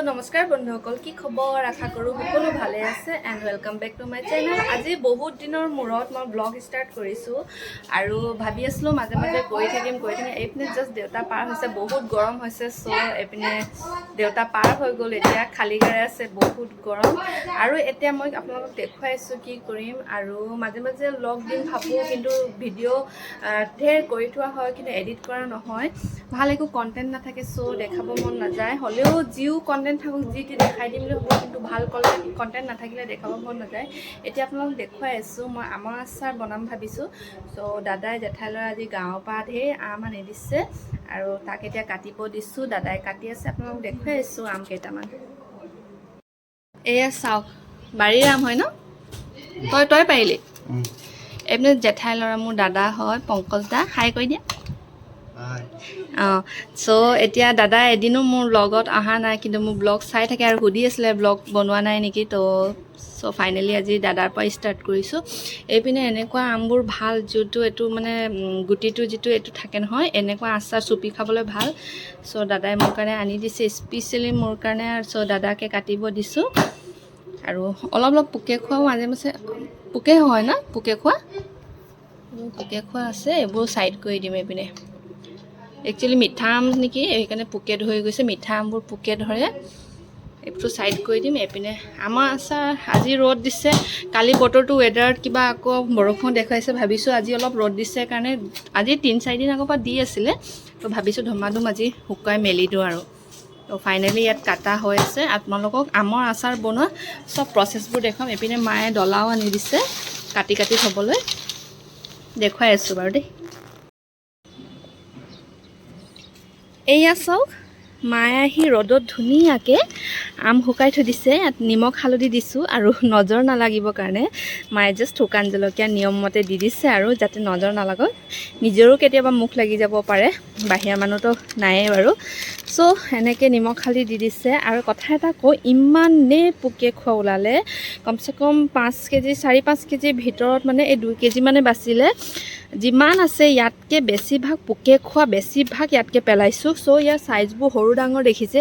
নমস্কাৰ বন্ধুসকল, কি খবৰ? আশা কৰোঁ সকলো ভালে আছে and welcome back to my channel. আজি বহুত দিনৰ মূৰত মই ব্লগ ষ্টাৰ্ট কৰিছোঁ আৰু ভাবি আছিলোঁ মাজে মাজে কৰি থাকিম, কৰি থাকিম। এইপিনে জাষ্ট দেউতা পাৰ হৈছে, বহুত গৰম হৈছে। চ' এইপিনে দেউতা পাৰ হৈ গ'ল, এতিয়া খালী গাৰে আছে, বহুত গৰম। আৰু এতিয়া মই আপোনালোকক দেখুৱাইছোঁ কি কৰিম। আৰু মাজে মাজে লগ দিম ভাবোঁ, কিন্তু ভিডিঅ' ঢেৰ কৰি থোৱা হয়, কিন্তু এডিট কৰা নহয়, ভাল একো কণ্টেণ্ট নাথাকে। চ' দেখাব মন নাযায়। হ'লেও যিও কণ্টেণ্ট থাকক, যি টি দেখাই দিম বুলি ভাবোঁ, কিন্তু ভাল কণ্টেণ্ট নাথাকিলে দেখাব মন নাযায়। এতিয়া আপোনালোকক দেখুৱাই আছোঁ, মই আমৰ আচাৰ বনাম ভাবিছোঁ। চ' দাদাই জেঠাই ল'ৰা আজি গাঁৱৰ পৰা ঢেৰ আম আনি দিছে আৰু তাক এতিয়া কাটিব দিছোঁ। দাদাই কাটি আছে, আপোনালোকক দেখুৱাই আছোঁ আম কেইটামান। এয়া চাওক, বাৰীৰ আম হয় ন? তই পাৰিলি? এইপিনে জেঠাই ল'ৰা, মোৰ দাদা হয়, পংকজ দা, হাই কৈ দিয়া। অঁ, চ' এতিয়া দাদা এদিনো মোৰ লগত অহা নাই, কিন্তু মোৰ ব্লগ চাই থাকে আৰু সুধি আছিলে ব্লগ বনোৱা নাই নেকি। তো চ' ফাইনেলি আজি দাদাৰ পৰা ষ্টাৰ্ট কৰিছোঁ। এইপিনে এনেকুৱা আমবোৰ ভাল, যিটো এইটো মানে গুটিটো যিটো এইটো থাকে নহয়, এনেকুৱা আচাৰ চুপি খাবলৈ ভাল। চ' দাদাই মোৰ কাৰণে আনি দিছে, স্পেচিয়েলি মোৰ কাৰণে। চ' দাদাকে কাটিব দিছোঁ। আৰু অলপ অলপ পোকে খোৱাও মাজে মাজে পোকে হয় ন, পোকে খোৱা, পোকে খোৱা আছে, এইবোৰ ছাইড কৰি দিম। এইপিনে একচুৱেলি মিঠা আম নেকি, সেইকাৰণে পোকে ধৰি গৈছে। মিঠা আমবোৰ পোকে ধৰে। এইটো ছাইড কৰি দিম। এইপিনে আমাৰ আচাৰ, আজি ৰ'দ দিছে, কালি বতৰটো ৱেডাৰত কিবা আকৌ বৰষুণ দেখুৱাইছে। ভাবিছোঁ আজি অলপ ৰ'দ দিছে কাৰণে, আজি 3-4 দিন আগৰ পৰা দি আছিলে, তো ভাবিছোঁ ধুমাধুম আজি শুকুৱাই মেলি দিওঁ। আৰু তো ফাইনেলি ইয়াত কাটা হৈ আছে। আপোনালোকক আমৰ আচাৰ বনোৱা চব প্ৰচেছবোৰ দেখুৱাম। এইপিনে মায়ে ডলাও আনি দিছে কাটি কাটি থ'বলৈ, দেখুৱাই আছোঁ বাৰু দেই। এয়া চাওক, মায়ে আহি ৰ'দত ধুনীয়াকৈ আম শুকাই থৈ দিছে। ইয়াত নিমখ হালধি দিছোঁ আৰু নজৰ নালাগিবৰ কাৰণে মায়ে জাষ্ট শুকান জলকীয়া নিয়মমতে দি দিছে আৰু যাতে নজৰ নালাগক। নিজৰো কেতিয়াবা মুখ লাগি যাব পাৰে, বাহিৰা মানুহতো নায়েই বাৰু। চ' এনেকৈ নিমখ হালধি দি দিছে। আৰু কথা এটা কওঁ, ইমানেই পোকে খোৱা ওলালে, কমচে কম 5 কেজি, 4-5 কেজিৰ ভিতৰত মানে এই 2 কেজি মানে বাচিলে। যিমান আছে ইয়াতকৈ বেছিভাগ পোকে খোৱা, বেছিভাগ ইয়াতকৈ পেলাইছোঁ। চ' ইয়াৰ চাইজবোৰ সৰু ডাঙৰ দেখিছে,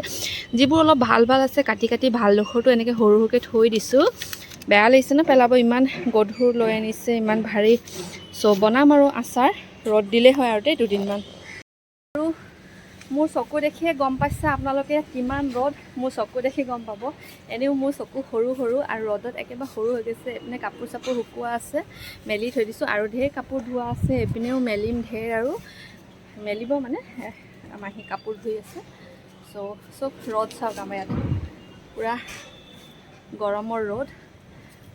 যিবোৰ অলপ ভাল ভাল আছে কাটি কাটি ভালডোখৰটো এনেকৈ সৰু সৰুকৈ থৈ দিছোঁ। বেয়া লাগিছে ন পেলাব, ইমান গধুৰ লৈ আনিছে, ইমান ভাৰী। চ' বনাম আৰু আচাৰ, ৰ'দ দিলেই হয় আৰু দেই দুদিনমান। আৰু মোৰ চকু দেখিয়ে গম পাইছে আপোনালোকে কিমান ৰ'দ, মোৰ চকু দেখি গম পাব। এনেও মোৰ চকু সৰু সৰু আৰু ৰ'দত একেবাৰে সৰু হৈ গৈছে। এইপিনে কাপোৰ চাপোৰ শুকোৱা আছে, মেলি থৈ দিছোঁ। আৰু ঢেৰ কাপোৰ ধোৱা আছে, এইপিনেও মেলিম ঢেৰ আৰু মেলিব মানে মাহী কাপোৰ ধুই আছে। চ' চব ৰ'দ চাওক, আমাৰ ইয়াত পূৰা গৰমৰ ৰ'দ।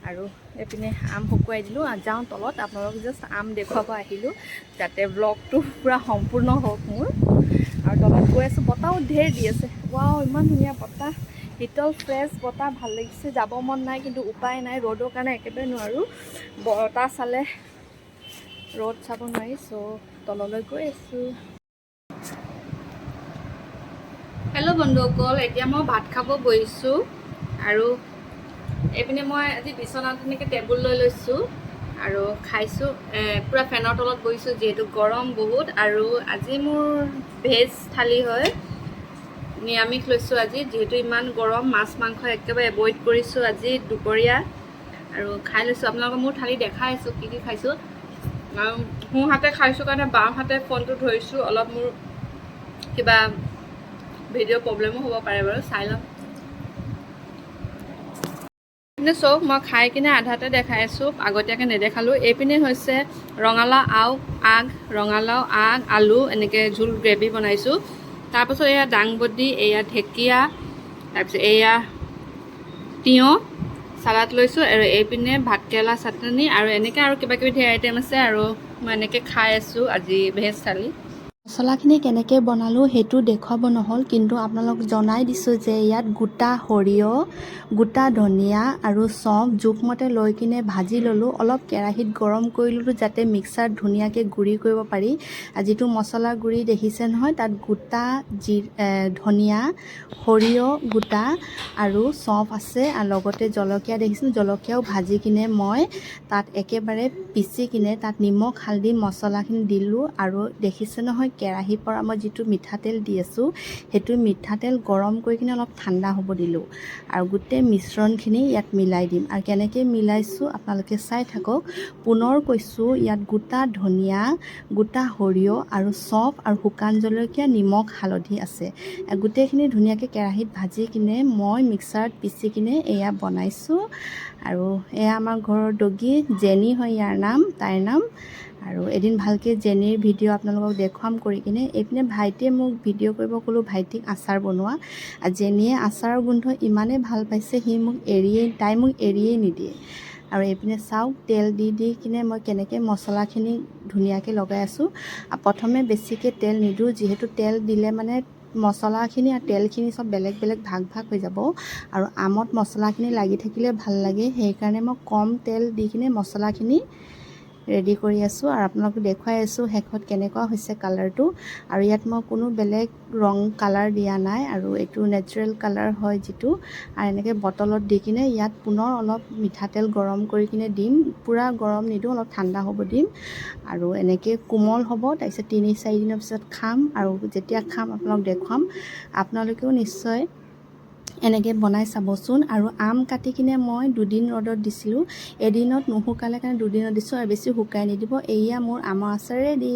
আৰু এইপিনে আম শুকুৱাই দিলোঁ। যাওঁ তলত, আপোনালোক জাষ্ট আম দেখুৱাব আহিলোঁ যাতে ব্লগটো পূৰা সম্পূৰ্ণ হওক মোৰ। আৰু তলত গৈ আছোঁ, বতাহো ঢেৰ দি আছে। ৱাও, ইমান ধুনীয়া বতাহ, শীতল ফ্ৰেছ বতাহ, ভাল লাগিছে। যাব মন নাই, কিন্তু উপায় নাই, ৰ'দৰ কাৰণে একেবাৰে নোৱাৰোঁ। বতাহ চালে ৰ'দ চাব নোৱাৰি। চ' তললৈ গৈ আছোঁ। হেল্ল' বন্ধুসকল, এতিয়া মই ভাত খাব বহিছোঁ। আৰু এইপিনে মই আজি বিচনাত তেনেকৈ টেবুল লৈ লৈছোঁ আৰু খাইছোঁ। পূৰা ফেনৰ তলত বহিছোঁ, যিহেতু গৰম বহুত। আৰু আজি মোৰ ভেজ থালি হয়, নিৰামিষ লৈছোঁ আজি, যিহেতু ইমান গৰম, মাছ মাংস একেবাৰে এভইড কৰিছোঁ আজি দুপৰীয়া। আৰু খাই লৈছোঁ, আপোনালোকক মোৰ থালি দেখাই আছোঁ কি কি খাইছোঁ। আৰু সোঁ হাতে খাইছোঁ কাৰণে বাওঁ হাতে ফোনটো ধৰিছোঁ, অলপ মোৰ কিবা ভিডিঅ' প্ৰব্লেমো হ'ব পাৰে বাৰু, চাই ল'ম। এইপিনে চাওক, মই খাই কিনে আধাতে দেখাই আছোঁ, আগতীয়াকৈ নেদেখালোঁ। এইপিনে হৈছে ৰঙালাও আগ, ৰঙালাও আগ, আলু এনেকৈ জোল গ্ৰেভি বনাইছোঁ। তাৰপাছত এয়া দাংবডি, এয়া ঢেকীয়া, তাৰপিছত এয়া তিয়ঁহ চালাড লৈছোঁ। আৰু এইপিনে ভাতকেৰেলা চাটনি আৰু এনেকৈ আৰু কিবা কিবি ধেৰ আইটেম আছে। আৰু মই এনেকৈ খাই আছোঁ আজি ভেজ থালি। মছলাখিনি কেনেকৈ বনালোঁ সেইটো দেখুৱাব নহ'ল, কিন্তু আপোনালোক জনাই দিছোঁ যে ইয়াত গোটা সৰিয়হ, গোটা ধনিয়া আৰু চফ জোখমতে লৈ কিনে ভাজি ল'লোঁ। অলপ কেৰাহীত গৰম কৰি ল'লোঁ যাতে মিক্সাৰত ধুনীয়াকৈ গুড়ি কৰিব পাৰি। আৰু যিটো মছলা গুড়ি দেখিছে নহয়, তাত গোটা ধনিয়া, সৰিয়হ গোটা আৰু চফ আছে আৰু লগতে জলকীয়া দেখিছোঁ, জলকীয়াও ভাজি কিনে মই তাত একেবাৰে পিচি কিনে তাত নিমখ, হালধি, মছলাখিনি দিলোঁ। আৰু দেখিছে নহয়। কেৰাহীৰ পৰা মই যিটো মিঠাতেল দি আছোঁ, সেইটো মিঠাতেল গৰম কৰি কিনে অলপ ঠাণ্ডা হ'ব দিলোঁ আৰু গোটেই মিশ্ৰণখিনি ইয়াত মিলাই দিম। আৰু কেনেকৈ মিলাইছোঁ আপোনালোকে চাই থাকক। পুনৰ কৈছোঁ, ইয়াত গোটা ধনিয়া, গোটা সৰিয়হ আৰু চফ আৰু শুকান জলকীয়া, নিমখ, হালধি আছে। গোটেইখিনি ধুনীয়াকৈ কেৰাহীত ভাজি কিনে মই মিক্সাৰত পিচি কিনে এয়া বনাইছোঁ। আৰু এয়া আমাৰ ঘৰৰ ডগী জেনী হয় ইয়াৰ নাম, তাইৰ নাম। আৰু এদিন ভালকৈ জেনীৰ ভিডিঅ' আপোনালোকক দেখুৱাম কৰি কিনে। এইপিনে ভাইটিয়ে মোক ভিডিঅ' কৰিব ক'লোঁ ভাইটিক আচাৰ বনোৱা। আৰু জেনীয়ে আচাৰৰ গোন্ধ ইমানেই ভাল পাইছে, সি মোক এৰিয়েই তাই মোক এৰিয়েই নিদিয়ে। আৰু এইপিনে চাওক, তেল দি দি কিনে মই কেনেকৈ মছলাখিনি ধুনীয়াকৈ লগাই আছোঁ। আৰু প্ৰথমে বেছিকৈ তেল নিদিওঁ, যিহেতু তেল দিলে মানে মছলাখিনি আৰু তেলখিনি চব বেলেগ বেলেগ ভাগ ভাগ হৈ যাব আৰু আমত মছলাখিনি লাগি থাকিলে ভাল লাগে। সেইকাৰণে মই কম তেল দি কিনে মছলাখিনি ৰেডি কৰি আছোঁ আৰু আপোনালোকক দেখুৱাই আছোঁ শেষত কেনেকুৱা হৈছে কালাৰটো। আৰু ইয়াত মই কোনো বেলেগ ৰং কালাৰ দিয়া নাই আৰু এইটো নেচাৰেল কালাৰ হয় যিটো। আৰু এনেকৈ বটলত দি কিনে ইয়াত পুনৰ অলপ মিঠাতেল গৰম কৰি কিনে দিম। পূৰা গৰম নিদিওঁ, অলপ ঠাণ্ডা হ'ব দিম আৰু এনেকৈ কোমল হ'ব। তাৰপিছত 3-4 দিনৰ পিছত খাম আৰু যেতিয়া খাম আপোনালোক দেখুৱাম। আপোনালোকেও নিশ্চয় এনেকৈ বনাই চাবচোন। আৰু আম কাটি কিনে মই দুদিন ৰ'দত দিছিলোঁ। এদিনত নুশুকালে কাৰণে দুদিনত দিছোঁ আৰু বেছি শুকাই নিদিব। এয়া মোৰ আমৰ আচাৰ ৰেডি।